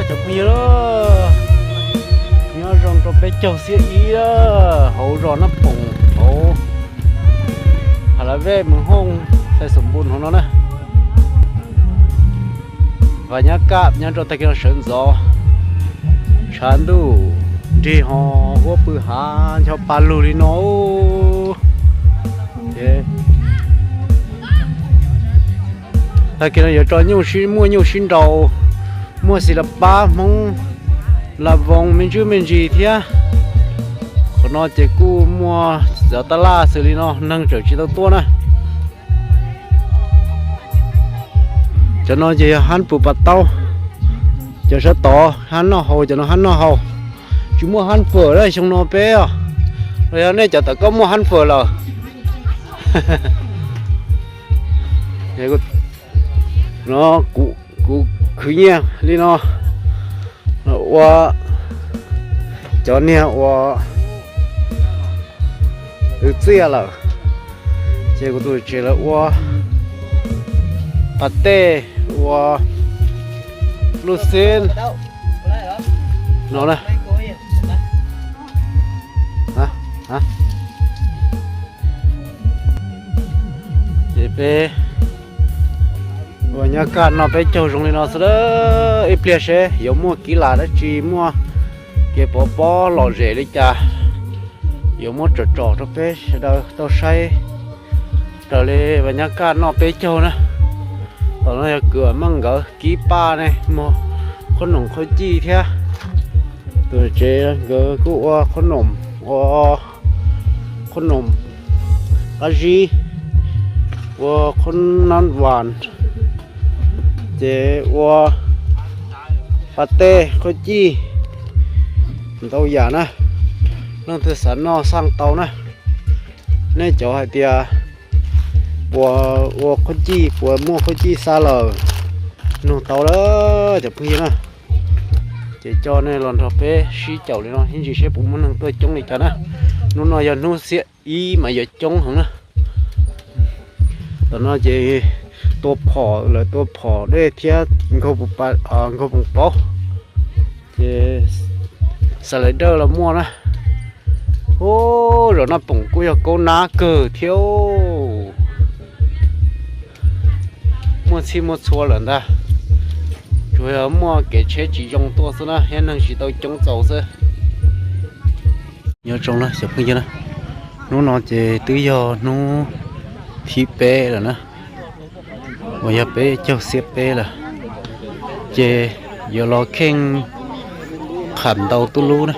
Cov phooj ywg, nyob zoo rau peb caug xiab ib hauv zos Naj Poom hauv Phas Las Vej, Moos Hooj, Xais Xoom Npus hauv no na. Vam nyab kaj nyob rau tag kis no sawv ntxov, tshav ntuj nrig ho huab pw hav ncho pa lug li no. Tag kis no yuav tso nyuj sib muaj nyuj sib nraus, muaj xis las pab Hmoob las voos me ntsuj me ntsis thiab. Qhov no ces kuj muaj cov tab laj xws li no, neeg tseem tsis tau tuaj na. Cov no ces yog hab pus pas taub, cov sab tod hab noj haus, cov no hab noj haus. Tsis muaj hab fawm lawm xyoo no peb os, los yog nej cov tom koj muaj hab fawm lawm. No kuv khwv nyiaj li no ua cov niag uas twv txiaj lawm, ces kuv tus tsev lawv ua pas tej, ua luj xib no na. Ces peb ua nyab kaj noj peb caug zoo li no xwb, ib pliag seb yuav muaj kiv lam dab tsi, muaj kev pov pob lom zem li cas, yuav muab tsom tsom rau peb sawv daws tau saib raws li ua nyab kaj noj peb caug na. Tom no yog kwv maj nkawd kib paj ne, muag qhob noom qhob cij thiab. Tus tsev nkawd kuj ua qhob noom, ua qhob noom qab zib, ua qhob nab vas, ces ua pas tej qhob cij, ntau yam na. Leej twg xav noj xaj tau na. Nej cov hais tias puas ua qhob cij, puas muaj qhob cij xa lawm, nug tau lawm cov phooj ywg na. Ces coj nej los nrog peb sib caum li no ib ntsis seb puas muaj neeg tuaj coob li cas na. Hnub no yog hnub xiab ib mas yuav coob heev na. Tam no ces tua phom, lawv tua phom dej thiab nkaug poos paub, ces xa lawv dawj los muaj na. Ub, zos Naj Poom kuj yog kaub nab kawg thiab. Muaj txhij muaj txhua lawm ntag, tsuas yog muaj kev tsheb tsis zoo tuaj xwb na, thiab neeg tsis tau coob txaus xwb. Nyob zoo na cov phooj ywg na, hnub no ces twb yog hnub thib peb lawm na, uas yog peb caug xiab peb lawm, ces yuav los kheej qham ntaus tuj lub na,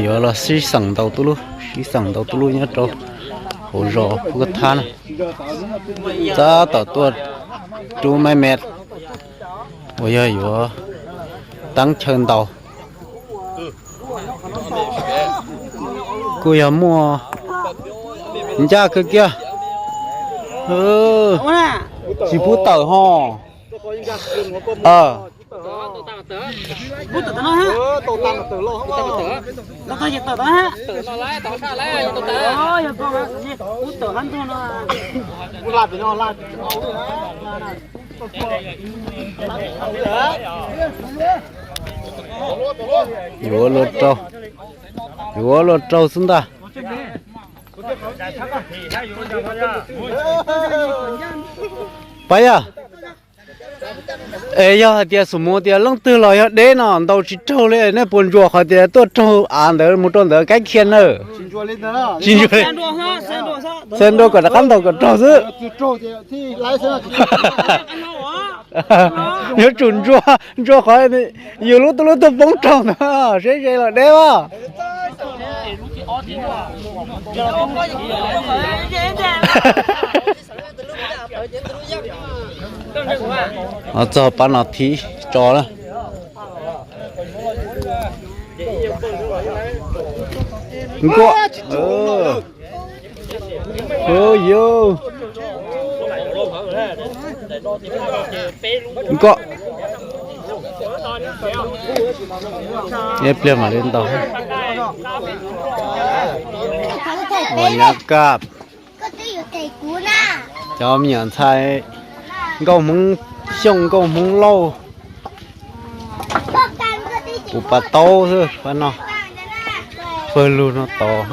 yuav los sib xeem ntaus tuj lub, sib xeem ntaus tuj lub nyob rau hauv zos Phuj Kab Thab na. Tab tom tuaj rub maib met uas yog yuav teeb chaw ntaus. Kuj yog muaj ncaj kawg kiag. Tsis pub tawm ho. Yuav luag rau, yuav luag rau xwb ntag. Pab yog, es yog hais tias xum mus tias leej twg los yog deb no ntaus tsis raug li, nej puas ntsuas qhov tias tuaj raug av ntawd mus rau ntawd kaib khia nawb? Tsis ntsuas li, xav nrua kom rov qab ntaus kom raug xwb. Yuav tsum ntsuas, ntsuas qhov yus lub tuj lub tuag poob raug ntawd seb ze los deb as. Txog pab no thib tso na. Nkuaj, nkuaj. Ib pliag mam li ntaus. Ua nyab kaj, cov me nyuam ntxhais nkauj Hmoob Xyooj nkauj Hmoob Lauj, Puv pas taub xwb, pab no pawg lug no tod.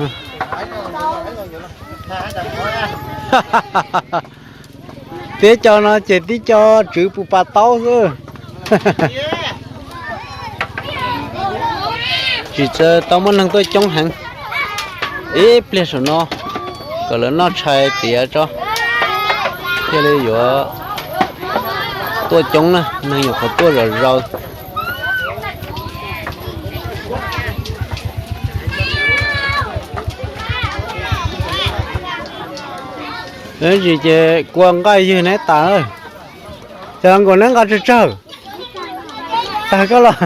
Tib co no ces tib co tswv puv pas taub xwb. Tsis tau muaj neeg tuaj coob heev. Ib pliag saum no kom lawv noj tshais tiav tso thiaj li yuav tuaj coob na, neeg nyuam qhuav tuaj zom zaws. Tsis ces kua nqaij ywg neb tas, cas nkaus neb nqa tsawg tsawg. Tag koj los.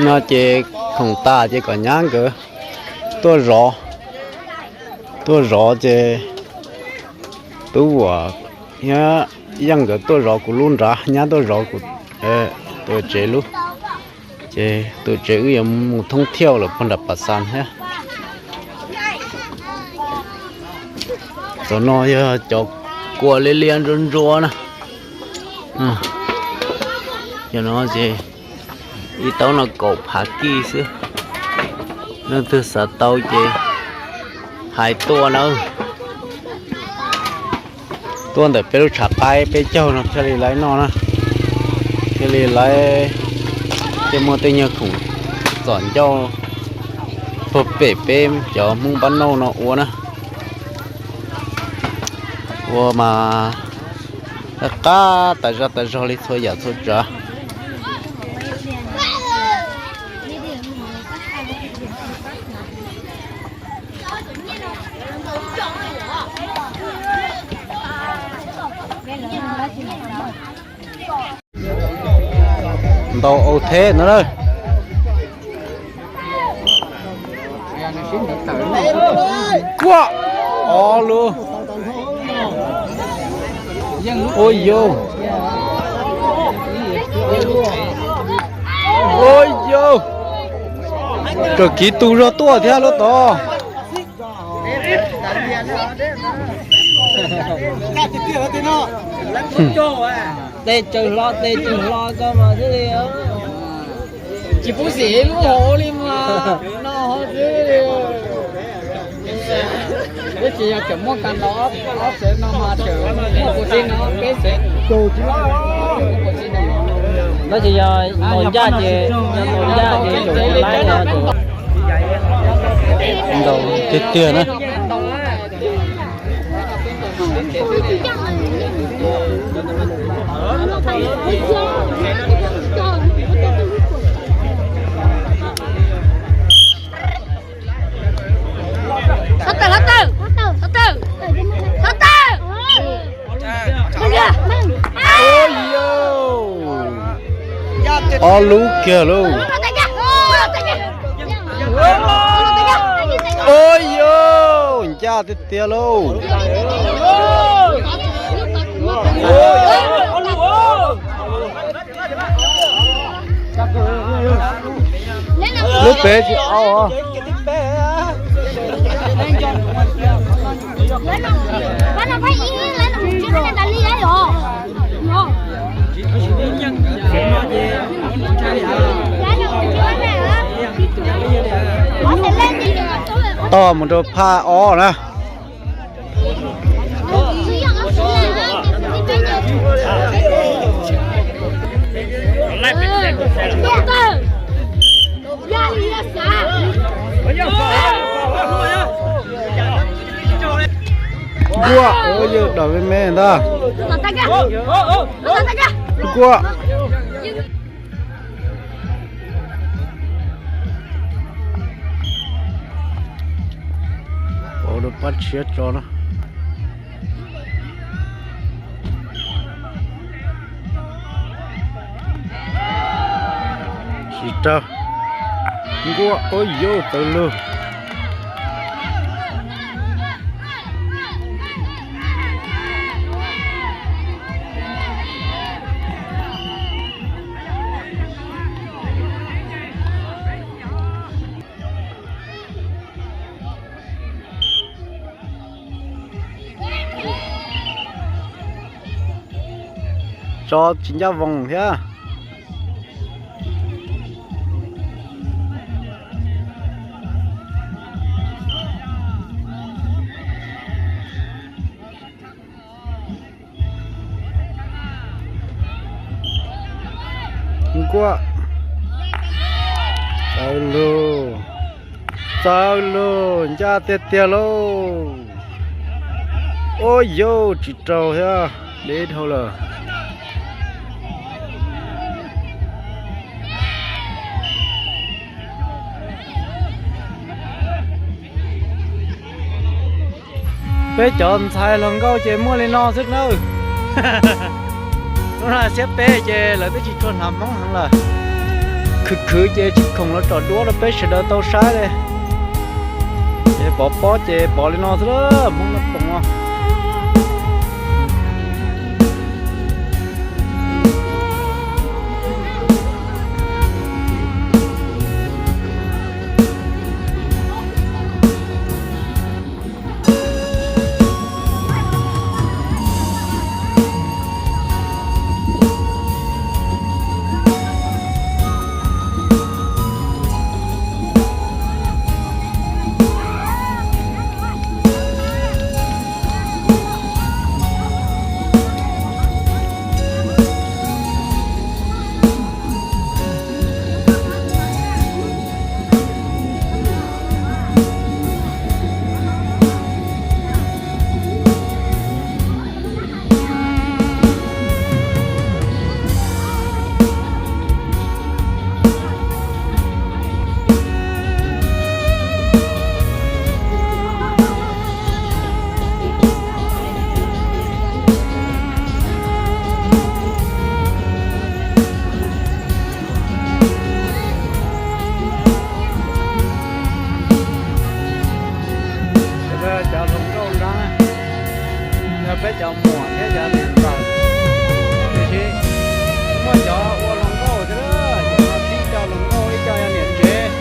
No ces khoom tas ces kom nyab nkawd tuaj zov, tuaj zov ces Tub Vuam thiab Yeej nkawd tuaj zov kuv lub nrad, nyab tuaj zov kuv tus tsev lub. Ces tus tsev wb yuav mus thoob thiaj lawm puag nram Pas Xas thiab. Cov no yog cov kua liab liab ntsuab ntsuab na. Cov no ces ib taub no kaum phav kij xwb. Leej twg xav tau ces hais tuaj nawb. Tuaj ntawm peb lub tshav qaib peb caug no thiaj li laiv noj na. Thiaj li laiv, thiaj muaj tej nyuag khoom txom ncauj puag pem peb cov Hmoob Npab Nauj no ua na. Ua mas qab tas zaj tas zog li txhua yam txhua tsav. Ntau au theb no lawm. Kuaj, ob lub. Ua yau, ua yau, raws kiv tus zog tuaj thiab lub tod. Tes tsawg hlo tes tsawg hlo ko mas thiaj li. Tsis pub xim lub hauv li mas no xwb. Tab sis yog tseem muaj kab ntau ob tsev no mas tseem muaj kuv tij no peb tsev. Tab sis yog ntaus ncaj ces, yog ntaus ncaj ces tseem laib no ces ntaus tiag tiag na. Hlob Tawm, hlob Tawm, hlob Tawm, hlob Tawm, hlob Tawm. Ua yau, ob lub kiag lauj. Ua yau, ncaj tiag tiag lauj. Lub pem tsis au. Tos mus rau phaj ob na. Nkuaj, ua yau, dam me me ntag. Nkuaj. Pauv rau pab tshiab tso na. Tsis raug. Nkuaj, ua yau, tawv lug. rov tsis ncaj voos thiab. Nkuaj. Txawv lug, txawv lug, ncaj tiag tiag lauj. Ua yauj, tsis raug thiab, deb dhau lawm. Peb cov ntxhais hluas nkauj ces muaj li no xwb nawb. Lub no siab peb ces lawv twb tsis tshua hnav Hmoob heev lawm. Khwv khwv ces tsis khoom los tsom duab rau peb sawv daws tau saib li. Ces pov pob ces pov li no xwb, Hmoob Nab Poos no. Cov hluas nkauj nrab, yog peb cov muam thiab cov niam ntxawm, tiam sis muaj cov ua hluas nkauj thiab, cov no tib co hluas nkauj, ib co yog niam tsev.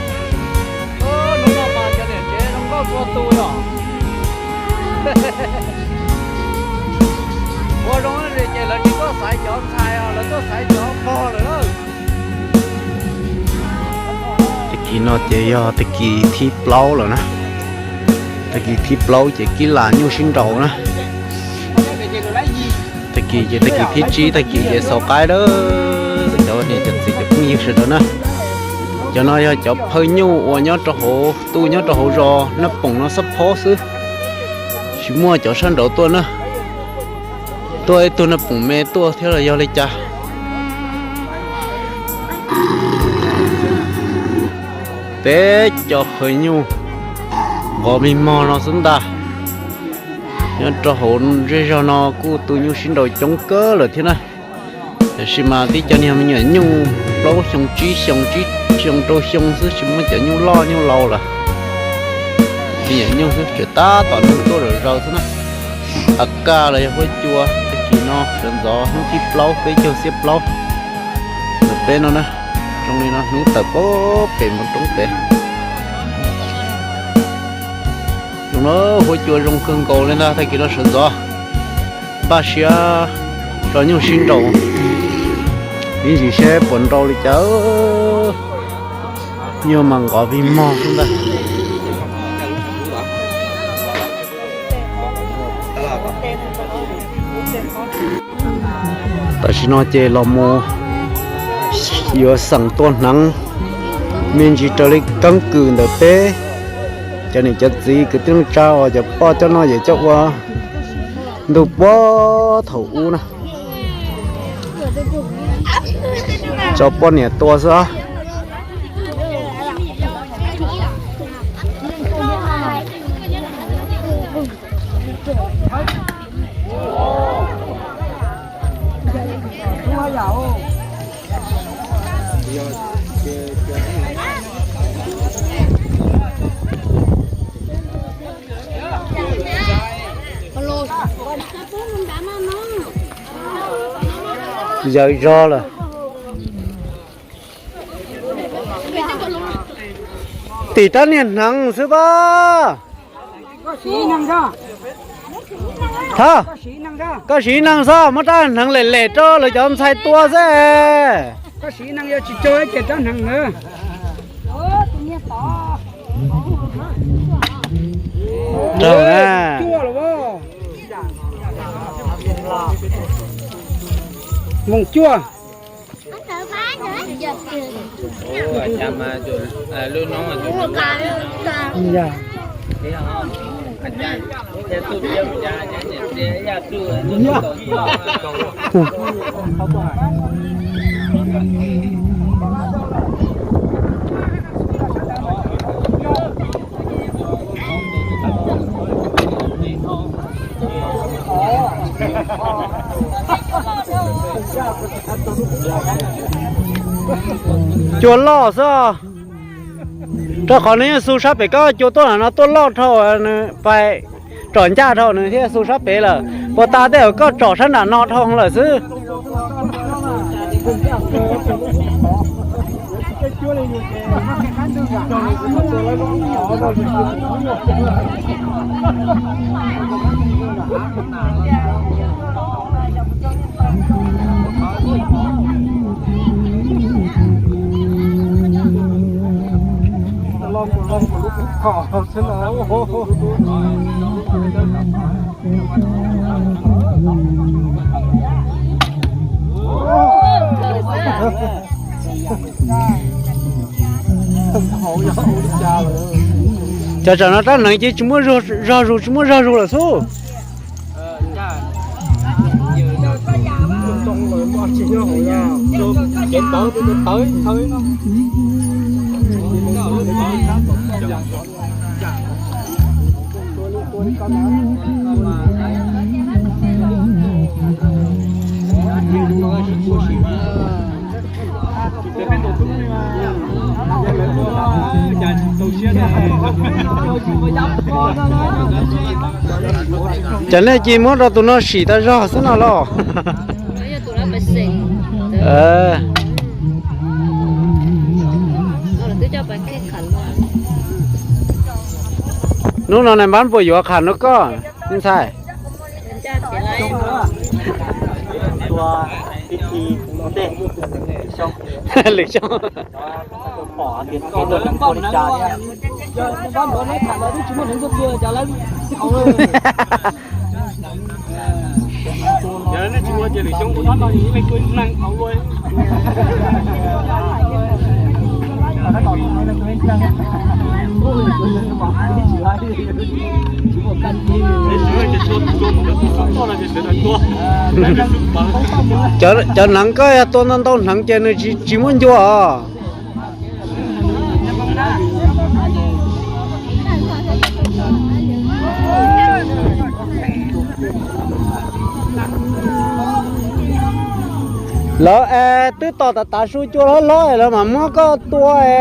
Hnub no mas cov niam tsev zoo nkauj txhua tus yom. Ua zoo ces lawv tsis tuaj xaiv cov ntxhais os, lawv tuaj xaiv cov pog lawm na. Tag kis no ces yog tag kis thib plaub lawm na. Tag kis thib plaub ces kib lam nyuj sib nraus na. Tag kis ces tag kis thib tsib, tag kis ces xaus qaib lawm. Cov niam cov txiv cov phooj ywg sawv daws na, cov no yog cov phaw nyuj uas nyob rau hauv, tu nyob rau hauv zos Nab Poos no xab phob xwb, tsis muaj cov sab nraud tuaj na. Tuaj ib tug Nab Poos me tuaj thiab los yog li cas. Peb cov phaw nyuj nqos mig mog no xwb ntag. Nyob rau hauv zej zog no kuj tu nyuj sib nraus coob kawg lawm thiab na. Tiam sis mas tib co niag me nyuam nyuj plaub xyoo tsib xyoo, tsib xyoo rau xyoo xwb, tsis muaj cov nyuj loj nyuj laus lawm. Me nyuam nyuj xwb, tseem tab tom neeg tuaj zom zaws xwb na. A kaj los yog huab cua, tag kis no sawv ntxov hnub thib plaub peb caug xiab plaub ntawm peb no na. Zoo li no hnub tawm pem mus roob pem. Zoo na, huab cua zoo kawg nkaus li ntag, tag kis no sawv ntxov npaj siab tso nyuj sib nraus. Ib ntsis seb puas nrau li cas, nyuj mas nqos vig mog xwb ntag. Tam sim no ces los mus yuav xeem tua hneev me ntsis raws li keeb kwm ntawm peb cov niam cov txiv kwv tij neej tsa uas cov poj coj noj yawm coj ua ntuj puag thaum ub na. Tso poj niam tua xwb. Yawm zog lawm. Tim rab niag hneev xwb pab. Thov, koj siv neeg xwb, muab rab hneev lem lem rau lawv cov ntxhais tua xwb. Raug na. Moos cuaj. Cua loj xwb. Rau qhov nws yeej xu sab pem, koj cua tuaj no tuaj loj dhau, nws pais tsom ncaj dhau nws thiaj xu sab pem lawm. Puas tas tej zaum koj tsom sab nram no dhau lawm xwb. Cov tsam no rab hneev ces tsis muaj zog zus, tsis muaj zog zus lawm xwb. Cov nej cia muab rau tus no sim tau zog xwb no los? Hnub no nais npab puas yuav qham no koj ntxhais? Lwm xyoo. Cov hneev koj yog tua ntau ntau hneev ces nws tsis muaj ncua os. Lawv es twb tos tav tav su cua hlob hlob lawv mam muab koj tua es.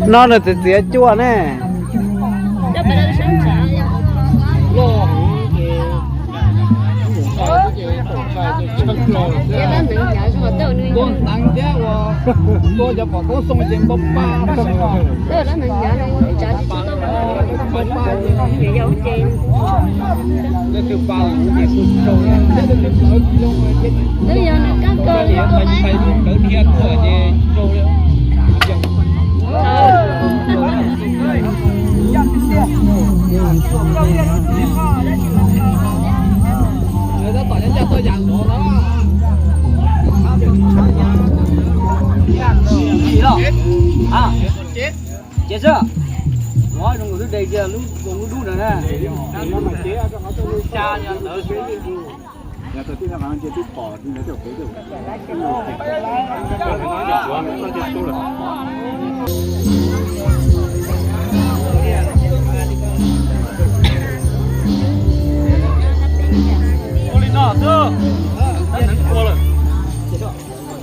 No nws txiav txiav cua ne.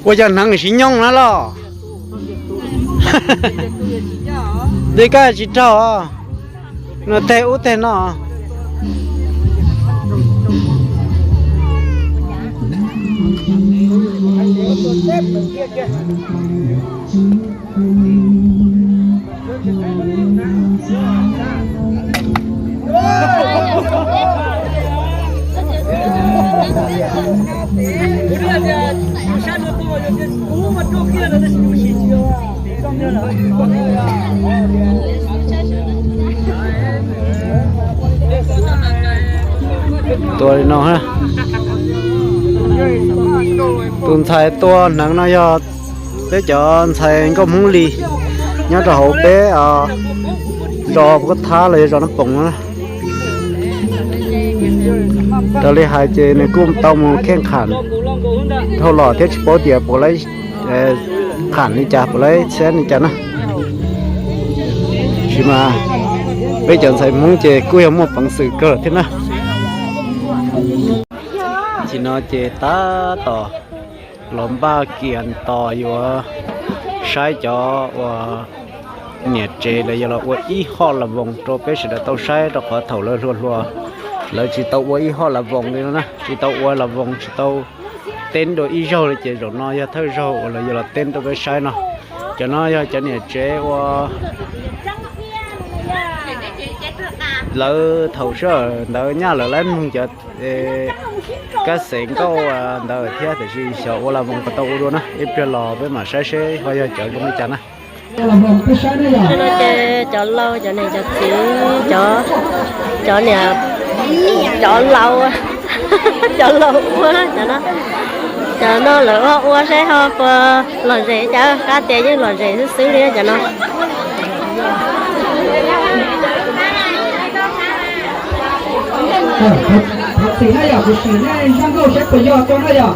Ua cov hneev siv nyooj na los? Li koj tsis raug, nws teg ub teg no. Tua li no ha. Tus ntxhais tua hneev no yog peb cov ntxhais nkauj Hmoob Lis nyob rau hauv peb zos Phuv Kab Thab los yog zos Nab Poos no. Raws li hais ces nws kuj tau mus kheej kham dhau los thiab tsis paub tias puas laib kham li cas puas laib txhiab li cas na. Tab sis mas peb cov ntxhais Hmoob ces kuj yog muaj peev xwm kawg thiab na. Tam sim no ces tab tom los npaj kiag tos yuav saib cov uas niam tsev lawv yuav los ua ib hoj las voos rau peb sawv daws tau saib rau qhov thaum lawv hluas hluas lawv tsis tau ua ib hoj las voos li no na, tsis tau ua las voos tsis tau teb dua ib zaug li ces zaum no yog thawj zaug uas lawv yuav los teb rau peb saib no. Cov no yog cov niam tsev uas lawv thaum sij hawm ntawd nyaj lawv laib mloog cov kab xev nkauj ntawd thiab tiam sis xyov ua las voos puas tau ua dua na, ib pliag los peb mam saib seb ho yog cov zoo li cas na. Ces cov laus cov niam cov txiv cov, cov niam, cov laus, cov laus ua cov no, cov no lawv ua ua seb ho puas lom zem cas, qab tias yeej lom zem xwb xwb li cov no. Thov txim na yom, kuv sim nej zaj nkauj saib puas yog tuaj na yom.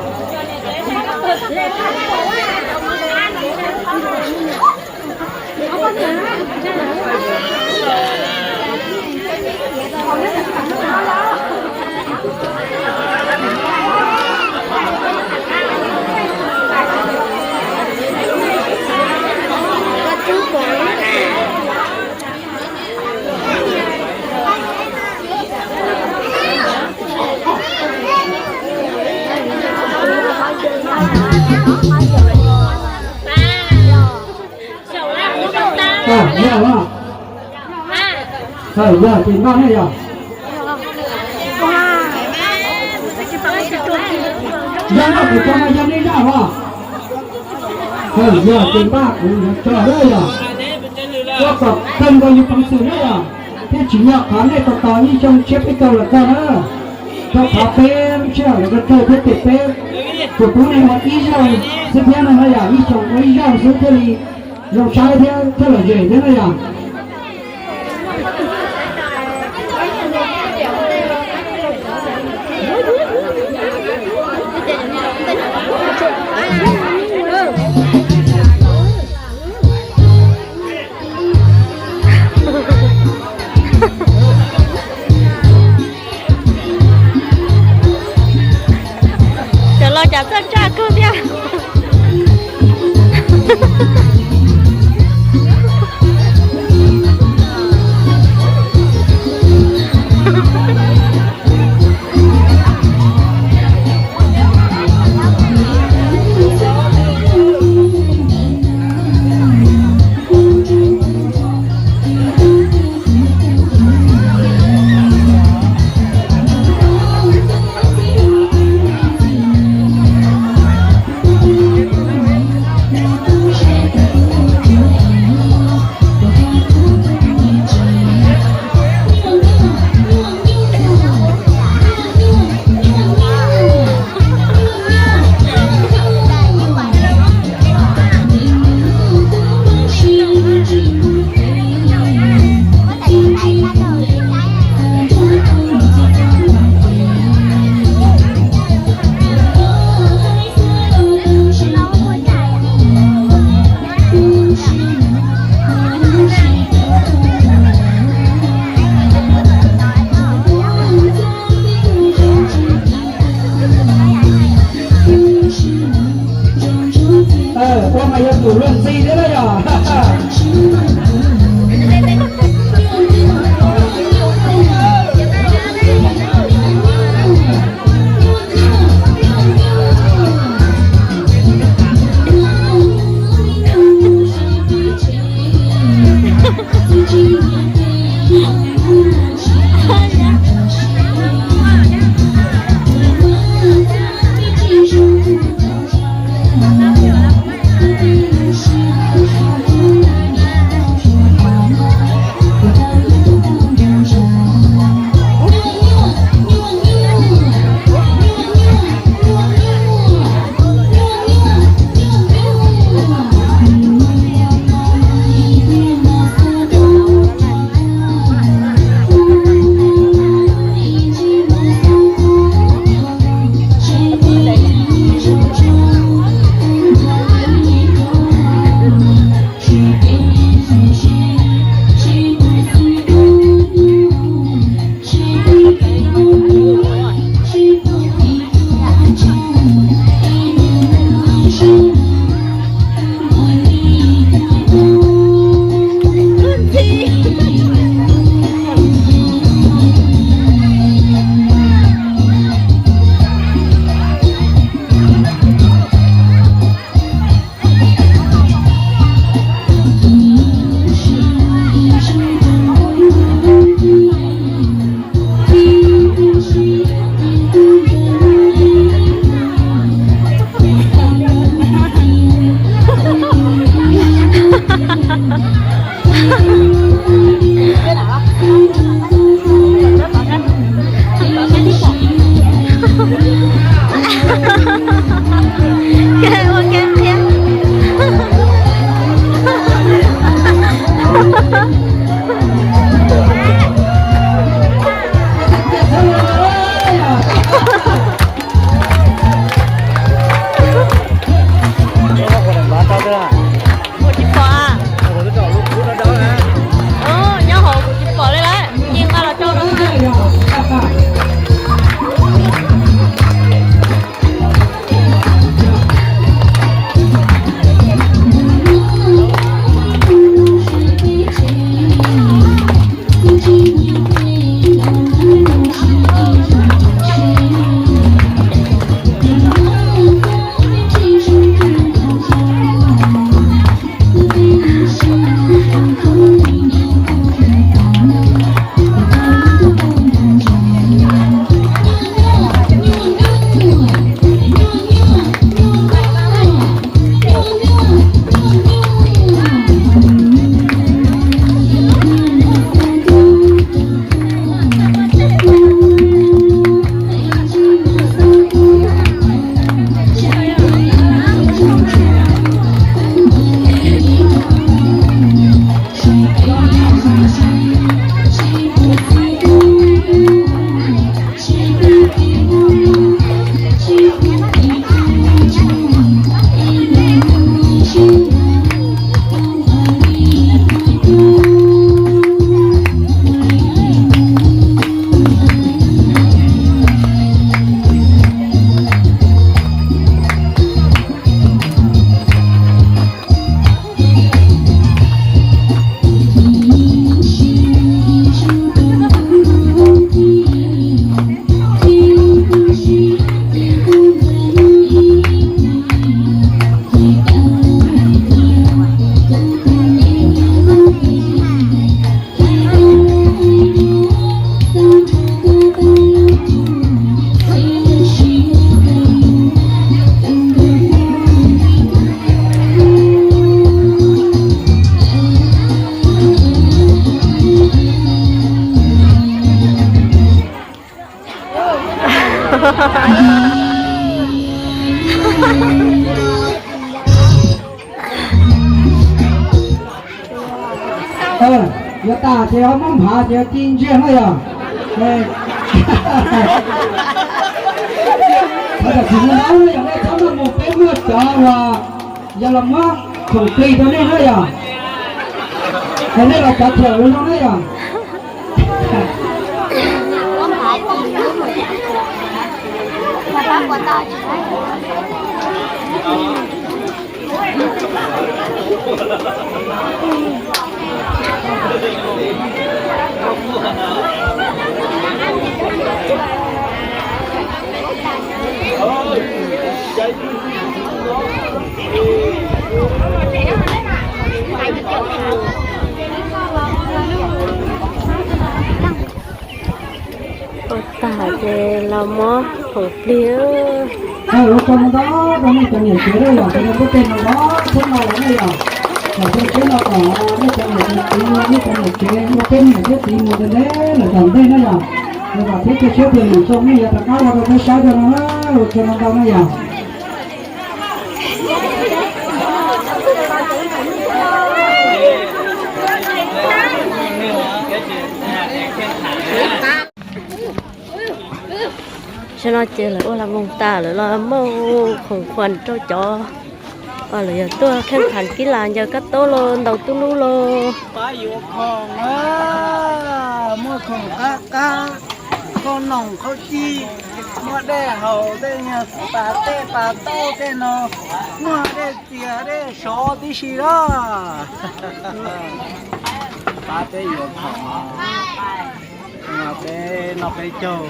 Yog ces npaj ne yog. Yog no kuv cov no yog nej zaj os. Yog ces npaj kuv yuav tso na yog. Koj kom tag nrho yus peev xwm na yog, thiaj tsis nyog qhov nej tos tos ib xyoo tshiab peb caug los txog na. Rau qhov peb lub sij hawm no ko taw thiab ces peb tsuas pub nej ua ib zaug xwb thiab no na yom, ib xyoo ua ib zaug xwb thiaj li zoo saib thiab thiaj lom zem thiab na yom. Cov laus cas txawj tsa kawg thiab. Ua mas yog tus luag ntxhi thiab na yog. Ua kev qhia. Kuv tsis pom a. Nyob hauv kuv tsis pom li lawm, cia nqa los tso rau. Yuav tas ces ho muab nphav ces ci ntsiag na yog. Tam sim no yog nej txhob muaj mus peb muaj cov uas yog los muab khoom plig rau nej na yog. Es nej los cov thiam los zoo na yog. Ua tag ces los muab khoom plig. Ua tsaug ntau rau nej cov niam tsev na yom, cov niam tub tej no los txhub no los nej yom. Los tej teb no kom nej cov niam tsev, nej cov niam tsev ua peb niam thiab txiv mus ntev ntev lawm tom ntej na yom. Los kom peb tej siab tias niam txoj nej yuav rov qab los rau peb saib rau no na, ua tsaug ntau ntau na yom. Tam no ces lawv ua las moos tas lawm los muaj khoom khuam rau cov uas lawv yog tuaj kheej khav kib las ncaws kab taub los ntaus tub lub los. Pab yuav khoom, muaj khoom qab qab, qhov noom qhov ci, muaj dej haus, dej nyuag pas tej pas taub tej no, muaj dej txias dej sov tib si los. Pab peb yuav khoom, peb noj peb caug,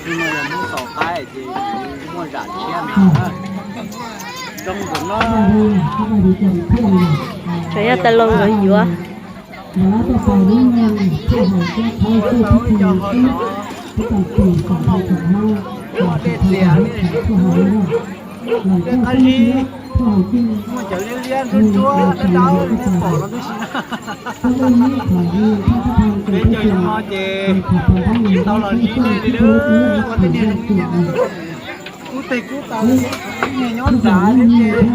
no yog hnub tom qab ces muaj zam thiab na. Zoo ntawm no. Tseem yog tas los nkawd yuav. Muaj dej txias, dej qab zib. Muaj cov liab liab ntsuab ntsuab dawb dawb nej pom no tib si na. Peb caug xyoo no ces tsis tau los ntsib nej li lawm, ua tej niag zoo li no. Kub teg kub taw, niag nyob nrad thiab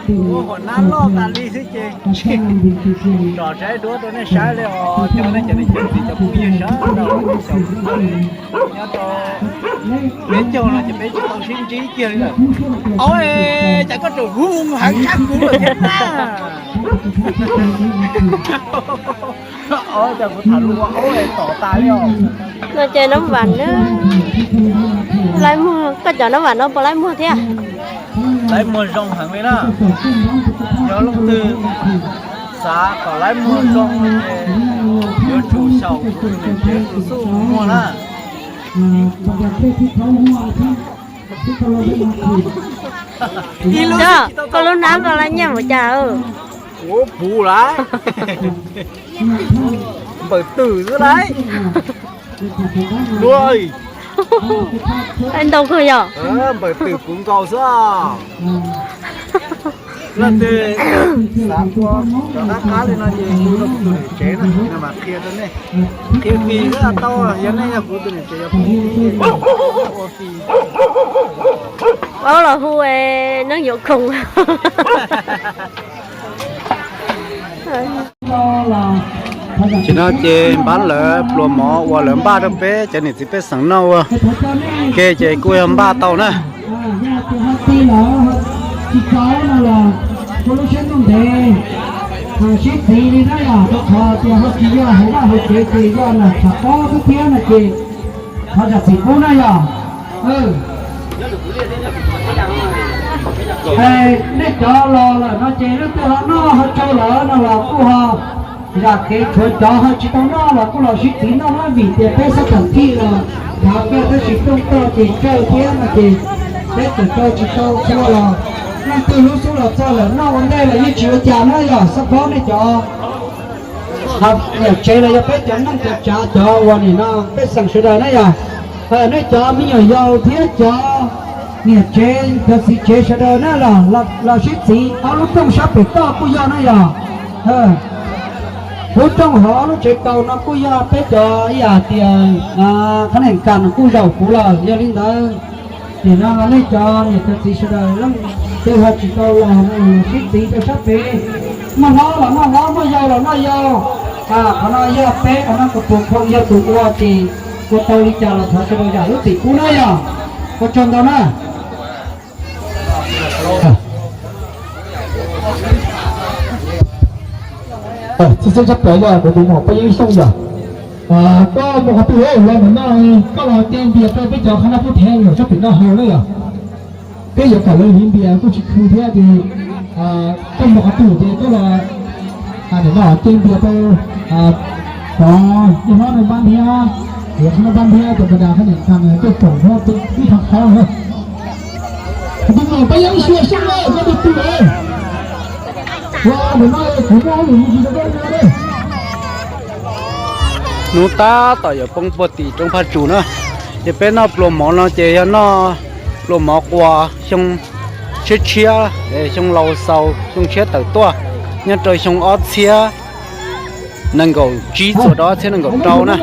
ces ua hom nab loj tas li xwb ces tsom saib duab rau nej saib li os, cov nej cov niam cov txiv cov phooj ywg sawv daws, cov nyob rau peb caug no ces peb tsis tau sib ntsib kiag li lawm. Aub, cas koj tseem hu heev tshaj kuv lawm thiab na? Aub, cas kuv tham lus ua aub es tom tas li os. No ces Noob Vam na, laib muag, koj cov Noob Vam no puas laib muag thiab? Laib muag zoo heev li na. Yog leej twg xav kom laib muag zoo ces yuav tsum xyaum kuv tus niam tsev tus xub muag na. Koj lub hnab koj laib nyiaj npaum cas? Ua puv lawm. Npawm twm xwb lauj. Ntau kawg yom. Npawm twm puv nkaus xwb. Leej twg xav ua cov qab qab li no ces hu rau kuv tus niam tsev na, nws mam qhia rau nej. Qhia fis xwb tau, yog nej yog kuv tus niam tsev yog ua fis. Aub los hu neeb yuav khoom. Tam sim no ces npab lawv pluas mov uas lawv npaj rau peb cov niam txiv pej xeem noj ua ke ces kuj yog npaj tau na. Tsis tau no los ua lub siab ntev, sib txiv li na yom, rau qhov tias ho tsis yog hauv vaj hauv tsev ces yog nam tshav pob xwb thiab no ces thov zam txim pub na yom. Nej cov los lawm no ces leej twg ho noj ho tsau lawm no los kuj ho zam kev, tshuav cov ho tsis tau noj los kuj los sib txiv noj na, vim tias peb sab tawm thij los thov kiag tab sis rooj toj ces tsawg thiab no ces peb tseem tsau tsis tau txhua los leej twg lub xub los txog lawm noj ua ntej los yeej tsis ua cas na yom. Xab phob nej cov niam tsev los yog peb cov neej cov tsav cov uas nim no pej xeem sawv daws na yom, nej cov me nyuam yaus thiab cov niam tsev cov txiv tsev sawv daws na los sib txiv ob lub rooj sab pem toj kuj yog na yom. Lub rooj hauv ob lub tsev kaus no kuj yog peb cov ib yam tias qhab nees kas kuj zaum kuv lawm. Yog li ntawd, nim no nej cov niam cov txiv sawv daws leej twg ho tsis tau los sib txiv rau sab pem, muaj hlob los noj hlob, muaj yau los noj yau. Qhov no yog peb qhov no kuv puas khoom yog tus ua ces ua tau li cas los thov sawv daws zam lub txim pub na yom. Ua tsaug ntau na. Txhib txhib tshab plaws yog kuv tus muam Paj Yeeb Xyooj yom. Koj mus qhov twg los mus noj, koj los ce npias rau peb cov qhab nab phub thev nyuam sab pem noj haus na yom. Peb yuav kom lawv hiv npias kuj tsis khw thiab ces koj mus qhov twg ces koj los nim no ce npias rau pov yog hlob no npab thiab, yuav qhab nab npab thiab tus ka das qhab niam kas tuaj foom hlob ib thaj qhaub na. Tus muam Paj Yeeb Xyooj na, koj tus twg? Ua nim no kuv muaj hauj lwm mus tsis tau koj ua li. Hnub tab tom yuav poob puag tim roob Phaj Tsum na, ces peb noj pluas mov no ces yog noj pluas mov quas xyoo tshiab tshiab, xyoo laus xaus, xyoo tshiab tawm tuaj, nyob rau xyoo ob txhiab nees nkaum tsib txuas rau ob txhiab nees nkaum rau na.